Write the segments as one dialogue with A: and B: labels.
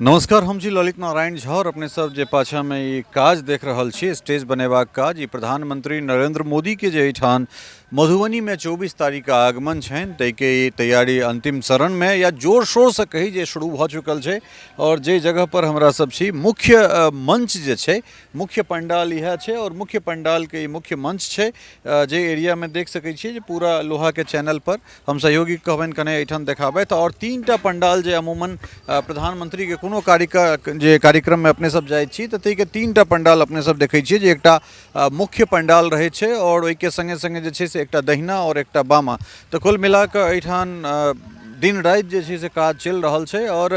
A: नमस्कार, हम छी ललित नारायण झा और अपने सब जे पाछा में ई काज देख रहल छी, स्टेज बनेबाक काज, ई प्रधानमंत्री नरेंद्र मोदी के जे एहिठाम मधुबनी में 24 तारीख के आगमन छनि ताहिके ई तैयारी अंतिम चरण में या जोर शोर से कही जे शुरू भऽ चुकल छै। और जे जगह पर हमरा सब छी, मुख्य मंच जे छै, मुख्य पंडाल इएह छै और मुख्य पंडाल के ई मुख्य मंच छै, जे एरिया में देख सकै छियै जे पूरा लोहा के चैनल पर हम सहयोगी कहबनि कने एहिठाम देखाबथि। आओर 3टा पंडाल जे अमूमन प्रधानमंत्रीके कोनो जे कार्यक्रममे अपने सब जाइ छी तऽ ताहिके 3टा पंडाल अपने सब देखै छियै जे एकटा मुख्य पंडाल रहै छै आओर ओहिके सङ्गे सङ्गे जे छै से एकटा दहिना आओर एकटा बामा। तऽ कुल मिलाकऽ एहिठाम दिन राति जे छै से काज चलि रहल छै। आओर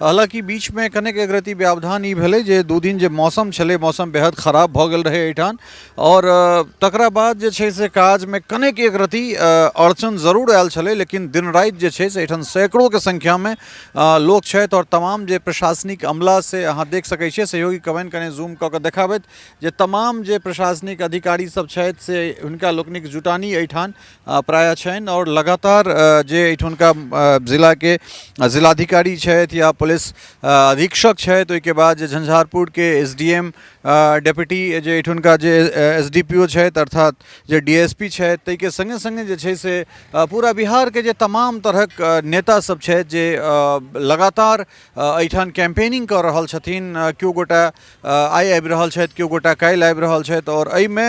A: हालाँकि बीचमे कनेक एक रत्ती व्यवधान ई भेलै जे 2 दिन जे मौसम छलै, मौसम बेहद खराब भऽ गेल रहै एहिठाम आओर तकरा बाद जे छै से काजमे कनेक एक रत्ती अड़चन जरूर आयल छलै, लेकिन दिन राति जे छै से एहिठाम सैकड़ोके संख्यामे लोक छथि आओर तमाम जे प्रशासनिक अमला से अहाँ देख सकै छियै, सहयोगी कहबनि कने जूम कऽ कऽ देखाबथि जे तमाम जे प्रशासनिक अधिकारी सब छथि से हुनका लोकनिक जुटानी एहिठाम प्रायः छनि। आओर लगातार जे एहिठुनका जिलाके जिलाधिकारी छथि या पुलिस अधीक्षक छथि, ओहिके बाद जे झंझारपुरके एस डी एम डेप्यूटी जे एहिठुनका जे एस डी पी ओ छथि अर्थात जे डी एस पी छथि, ताहिके सङ्गे सङ्गे जे छै से पूरा बिहारके जे तमाम तरहक नेता सब छथि जे लगातार एहिठाम कैम्पेनिंग कऽ रहल छथिन। केओ गोटा आइ आबि रहल छथि, केओ गोटा काल्हि आबि रहल छथि आओर एहिमे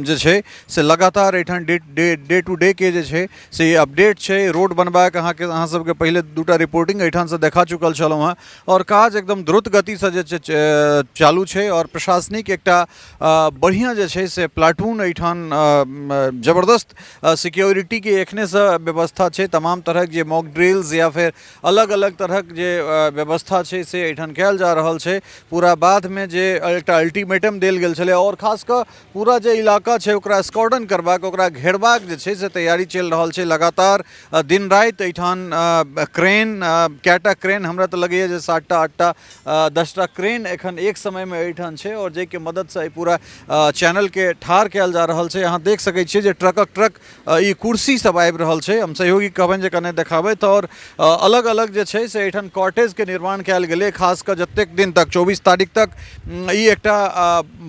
A: जे छै से लगातार एहिठाम डे डे डे टू डेके जे छै से अपडेट छै। रोड बनबाक अहाँके अहाँ सबके पहिले 2टा रिपोर्टिंग एहिठामसँ देखा चुकल छलहुँ हेँ आओर काज एकदम द्रुत गतिसँ जे छै चालू छै आओर प्रशासनिक एकटा बढ़िआँ जे छै से प्लाटून एहिठाम जबरदस्त सिक्योरिटीके एखनेसँ व्यवस्था छै। तमाम तरहक जे मॉक ड्रिल्स या फेर अलग अलग तरहक जे व्यवस्था छै से एहिठाम कयल जा रहल छै। पूरा बाधमे जे एकटा अल्टीमेटम देल गेल छलै आओर खास कऽ पूरा जे इलाका छै ओकरा स्कॉर्डन करबाक, ओकरा घेरबाक जे छै से तैयारी चलि रहल छै। लगातार दिन राति एहिठाम क्रेन, कएटा क्रेन, हमरा तऽ लगैए जे 7टा 8टा 10टा क्रेन एखन एक समयमे एहिठाम छै आओर जाहिके मददसँ एहि पूरा चैनलके ठाढ़ कयल जा रहल छै। अहाँ देख सकै छियै जे ट्रकक ट्रक ई कुर्सी सब आबि रहल छै। हम सहयोगी कहबनि जे कने देखाबथि। आओर अलग अलग जे छै से एहिठाम कॉटेजके निर्माण कयल गेलै, खास कऽ जतेक दिन तक 24 तारीख तक ई एकटा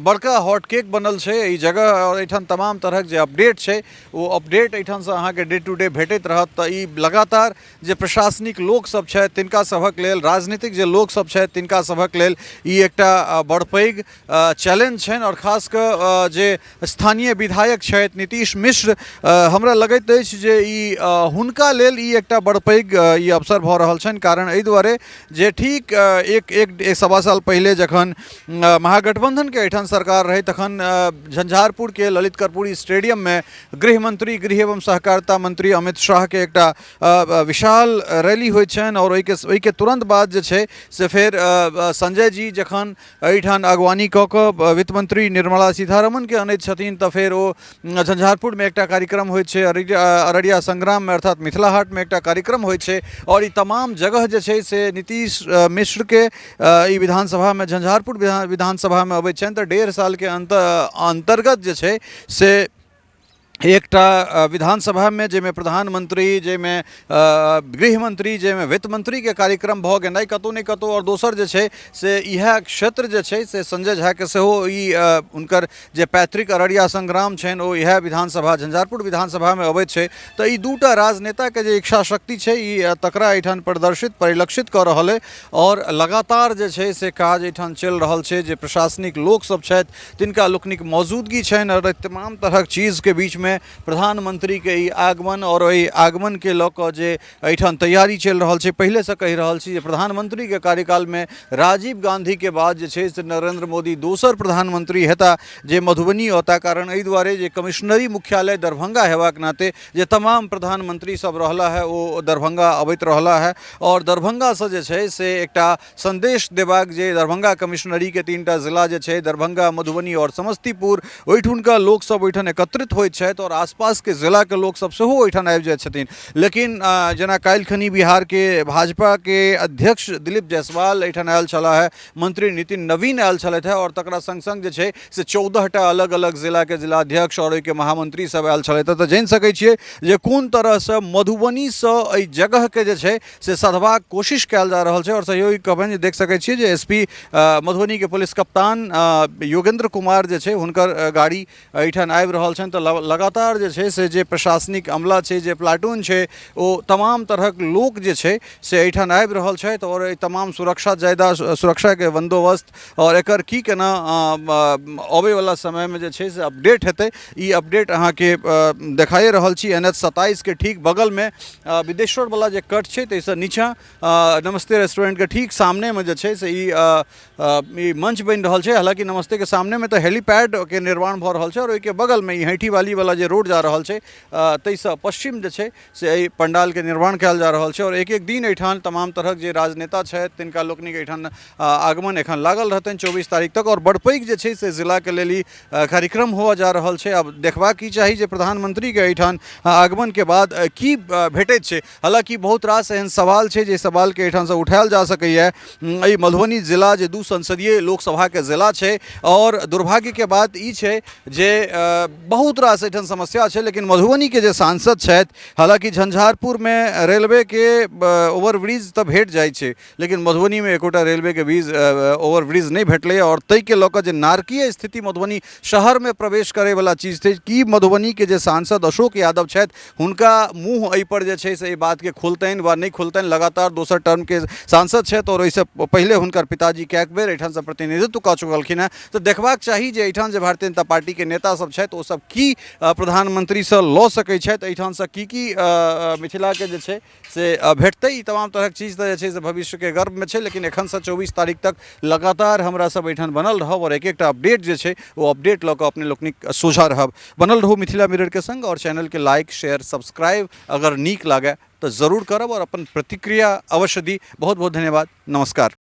A: बड़का हॉट केक बनल छै ई जगह आओर एहिठाम तमाम तरहक जे अपडेट छै ओ अपडेट एहिठामसँ अहाँके डे टू डे भेटैत रहत। तऽ ई लगातार जे प्रशासनिक लोकसभ छथि तिनका सभक लेल, राजनीतिक जे लोकसभ छथि तिनका सभक लेल ई एकटा बड़ पैघ चैलेंज छनि। आओर खास कऽ जे स्थानीय विधायक छथि नीतीश मिश्र, हमरा लगैत अछि जे ई हुनका लेल ई एकटा बड़ पैघ ई अवसर भऽ रहल छनि। कारण एहि दुआरे जे ठीक एक एक सवा साल पहिले जखन महागठबंधनके एहिठाम सरकार रहै तखन झंझारपुरके ललित कर्पूरी स्टेडियममे गृह मंत्री, गृह एवं सहकारिता मंत्री अमित शाहके एकटा विशाल रैली होइत छनि आओर ओहिके तुरन्त बाद जे छै से फेर संजय जी जखन एहिठाम अगवानी कऽ कऽ वित्त मंत्री निर्मला सीतारमणके अनैत छथिन तऽ फेर ओ झंझारपुरमे एकटा कार्यक्रम होइत छै, अररिया संग्राममे अर्थात मिथिला हाटमे एकटा कार्यक्रम होइत छै आओर ई तमाम जगह जे छै से नीतीश मिश्रके ई विधानसभामे झंझारपुर विधानसभामे अबैत छनि। तऽ 1.5 सालके अन्तर्गत जे छै से एकटा विधानसभामे जाहिमे प्रधानमंत्री, जाहिमे गृह मंत्री, जाहिमे वित्त मंत्रीके कार्यक्रम भऽ गेनाइ कतहु ने कतहु। आओर दोसर जे छै से इएह क्षेत्र जे छै से संजय झाके सेहो ई हुनकर जे पैतृक अररिया संग्राम छनि ओ इएह विधानसभा झंझारपुर विधानसभामे अबैत छै। तऽ ई 2टा राजनेताके जे इच्छा शक्ति छै ई तकरा एहिठाम प्रदर्शित परिलक्षित कऽ रहल अइ आओर लगातार जे छै से काज एहिठाम चलि रहल छै। जे प्रशासनिक लोकसभ छथि तिनका लोकनिक मौजूदगी छनि आओर तमाम तरहक चीजके बीचमे प्रधानमंत्रीके ई आगमन आओर ओहि आगमनके लऽ कऽ जे एहिठाम तैयारी चलि रहल छै। पहिलेसँ कहि रहल छी जे प्रधानमंत्रीके कार्यकालमे राजीव गांधीके बाद जे छै से नरेंद्र मोदी दोसर प्रधानमंत्री हेता जे मधुबनी औता। कारण एहि दुआरे जे कमिश्नरी मुख्यालय दरभंगा हेबाक नाते जे तमाम प्रधानमंत्री सब रहला है ओ दरभंगा अबैत रहला है आओर दरभंगासँ जे छै से एकटा संदेश देबाक जे दरभंगा कमिश्नरीके 3टा जिला जे छै दरभंगा, मधुबनी आओर समस्तीपुर, ओहिठुनका लोकसभ ओहिठाम एकत्रित होइत छथि। छथि आओर आसपासके जिलाके लोकसभ सेहो ओहिठाम आबि जाइ छथिन। लेकिन जेना काल्हि खनी बिहारके भाजपाके अध्यक्ष दिलीप जायसवाल एहिठाम आयल छलाह हे, मंत्री नितिन नवीन आयल छलथि हे, आओर तकरा सङ्ग सङ्ग जे छै से 14टा अलग अलग जिलाके जिलाध्यक्ष आओर ओहिके महामंत्री सब आयल छलथि। तऽ जानि सकै छियै जे कोन तरहसँ मधुबनीसँ एहि जगहके जे छै से सधबाक कोशिश कयल जा रहल छै। आओर सहयोगी कहबनि जे देख सकै छियै जे एस पी मधुबनीके पुलिस कप्तान योगेंद्र कुमार जे छै हुनकर गाड़ी एहिठाम आबि रहल छनि। तऽ लगातार जे छै से जे प्रशासनिक अमला छै, जे प्लाटून छै, ओ तमाम तरहक लोक जे छै से एहिठाम आबि रहल छथि आओर एहि तमाम सुरक्षा जायदा सुरक्षाके बन्दोबस्त आओर एकर की केना अबैवला समयमे जे छै से अपडेट हेतै, ई अपडेट अहाँके देखाइए रहल छी। एन एच 27के ठीक बगलमे बिदेश्वरवला जे कट छै ताहिसँ नीचाँ नमस्ते रेस्टोरेंटके ठीक सामनेमे जे छै से ई ई मंच बनि रहल छै। हालाँकि नमस्तेके सामनेमे तऽ हेलीपैडके निर्माण भऽ रहल छै आओर ओहिके बगलमे ई हैंठीवाली वाला जे रोड जा रहल छै ताहिसँ पश्चिम जे छै से एहि पंडालके निर्माण कयल जा रहल छै। आओर एक एक दिन एहिठाम तमाम तरहक जे राजनेता छथि तिनका लोकनिक एहिठाम आगमन एखन लागल रहतनि 24 तारीख तक। आओर बड़ पैघ जे छै से जिलाके लेल ई कार्यक्रम हुअ जा रहल छै। आब देखबाक ई चाही जे प्रधानमंत्रीके एहिठाम आगमनके बाद की भेटैत छै। हालाँकि बहुत रास एहन सवाल छै जे सवालके एहिठामसँ उठायल जा सकैए। एहि मधुबनी जिला जे 2 संसदीय लोकसभाके जिला छै आओर दुर्भाग्यके बात ई छै जे बहुत रास एहिठाम समस्या छै, लेकिन मधुबनीके जे सांसद छथि, हालाँकि झंझारपुरमे रेलवेके ओवरब्रिज तऽ भेट जाइ छै, लेकिन मधुबनीमे एकोटा रेलवेके ब्रिज ओवरब्रिज नहि भेटलैए। आओर ताहिके लऽ कऽ जे नारकीय स्थिति मधुबनी शहरमे प्रवेश करैवला चीज छै कि मधुबनीके जे सांसद अशोक यादव छथि हुनका मुँह एहिपर जे छै से एहि बातके खोलतनि वा नहि खोलतनि। लगातार दोसर टर्मके सांसद छथि आओर ओहिसँ पहिले हुनकर पिताजी कएक बेर एहिठामसँ प्रतिनिधित्व कऽ चुकलखिन हेँ। तऽ देखबाक चाही जे एहिठाम जे भारतीय जनता पार्टीके नेता सब छथि ओ सब की प्रधानमंत्रीसँ लऽ सकै छथि, एहिठामसँ की की मिथिलाके जे छै से भेटतै। ई तमाम तरहक चीज तऽ जे छै से भविष्यके गर्भमे छै, लेकिन एखनसँ 24 तारीख तक लगातार हमरा सब एहिठाम बनल रहब आओर एक एकटा अपडेट जे छै ओ अपडेट लऽ कऽ अपने लोकनिक सोझा रहब। बनल रहू मिथिला मिररके संग आओर चैनलके लाइक शेयर सब्सक्राइब अगर नीक लागए तऽ जरूर करब आओर अपन प्रतिक्रिया अवश्य दी। बहुत बहुत धन्यवाद, नमस्कार।